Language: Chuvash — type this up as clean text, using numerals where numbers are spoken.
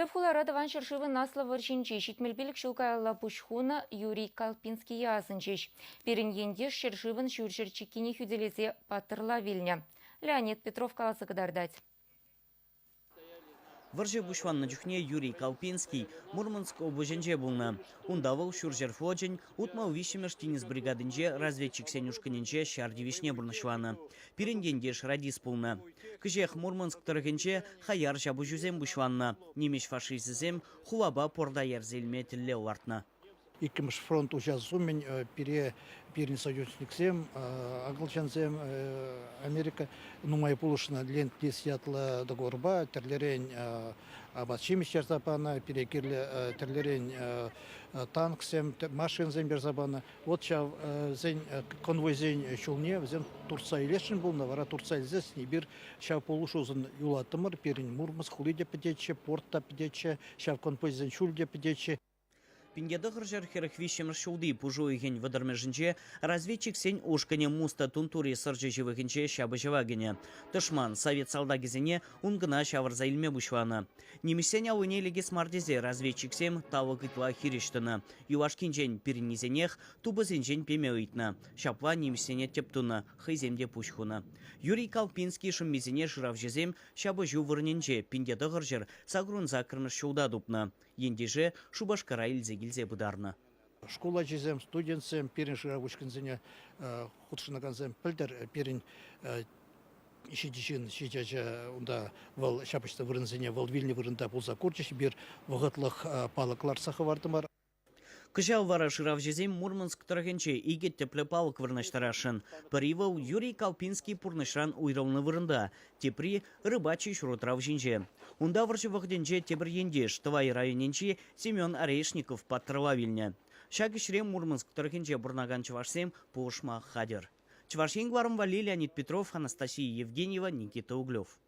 Тӗп хулара Тӑван ҫӗршывӑн Аслӑ вӑрҫинче 75 ҫул каялла пуҫ хунӑ Юрий Колпинские асӑнчӗҫ. Пирӗн ентеш ҫӗршывӑн ҫурҫӗр чиккине хӳтӗлесе паттӑрла вилнӗ. Леонид Петров каласа кӑтартать. Вӑрҫӑ пуҫланнӑ чухне Юрий Колпинский Мурманск облаҫӗнче пулнӑ. Унта вӑл Ҫурҫӗр флочӗн 63-мӗш тинӗс бригадинче разведчиксен ушкӑнӗнче ҫар тивӗҫне пурнӑҫланӑ. Пирӗн ентеш радист пулнӑ. Кӗҫех Мурманск тӑрӑхӗнче хаяр ҫапӑҫусем пуҫланнӑ. Нимӗҫ фашисчӗсем хулапа порта ярса илме тӗллев лартнӑ. Иккӗмӗш фронт уҫас умӗн пире пирӗн союзниксем, акӑлчансем, Америка нумай пулӑшнӑ Ленд-лиз ятлӑ договорпа тӗрлӗрен апат-ҫимӗҫ ярса панӑ, пире кирлӗ тӗрлӗрен танксем, машинсем ярса панӑ. Вот ҫавсен конвойсен ҫулне вӗсем туртса илесшӗн пулнӑ, вара туртса илсессӗн эпир ҫав пулӑшусӑн юлаттӑмӑр. Пирӗн Мурманск хули те пӗтетчӗ, порт та пӗтетчӗ, ҫав конвойсен ҫулӗ те пӗтетчӗ. 1943 ҫулти пуш уйӑхӗн вӑтӑрмӗшӗнче разведчиксен ушкӑнӗ Муста Тунтури сӑрчӗ ҫывӑхӗнче ҫапӑҫӑва кӗнӗ. Тӑшман совет салтакӗсене ункӑна ҫавӑрса илме пуҫланӑ. Нимӗҫсен аллине лекес мар тесе разведчиксем талӑк ытла хирӗҫ тӑнӑ. Юлашкинчен пирӗннисенех тупӑсенчен пеме ыйтнӑ. Ҫапла нимӗҫсене тӗп тунӑ, хӑйсем те пуҫ хунӑ. Юрий Колпинский шӑммисене шыравҫӑсем ҫапӑҫу вырӑнӗнче 1988 ҫулта тупнӑ. Ентеше Шупашкара илсе килсе пытарнӑ. Шкул ачисем, студентсем, пирӗн шырав ушкӑнсене хутшӑнакансем пӗлтӗр пирӗн ҫичӗ ҫын, ҫичӗ ача унта вӑл ҫапӑҫнӑ вырӑнсене, вӑл вилнӗ вырӑнта пулса курчӗҫ. Эпир вӑхӑтлӑх палӑк лартса хӑвартӑмӑр. Кӑҫал вара шыравҫӑсем Мурманск тӑрӑхӗнче икӗ тӗплӗ палӑк вырнаҫтарасшӑн. Пӗри вӑл Юрий Колпинский пурнӑҫран уйрӑлнӑ вырӑнта, тепри Рыбачий ҫурутрав ҫинче. Унта вӑрҫӑ вӑхӑтӗнче тепӗр ентеш, Тӑвай районӗнчи Семен Орешников паттӑрла вилнӗ. Ҫак ӗҫре Мурманск тӑрӑхӗнче пурӑнакан чӑвашсем пулӑшма хатӗр. Чӑваш Ен кӑларӑм валли Леонид Петров, Анастасия Евгеньева, Никита Углев.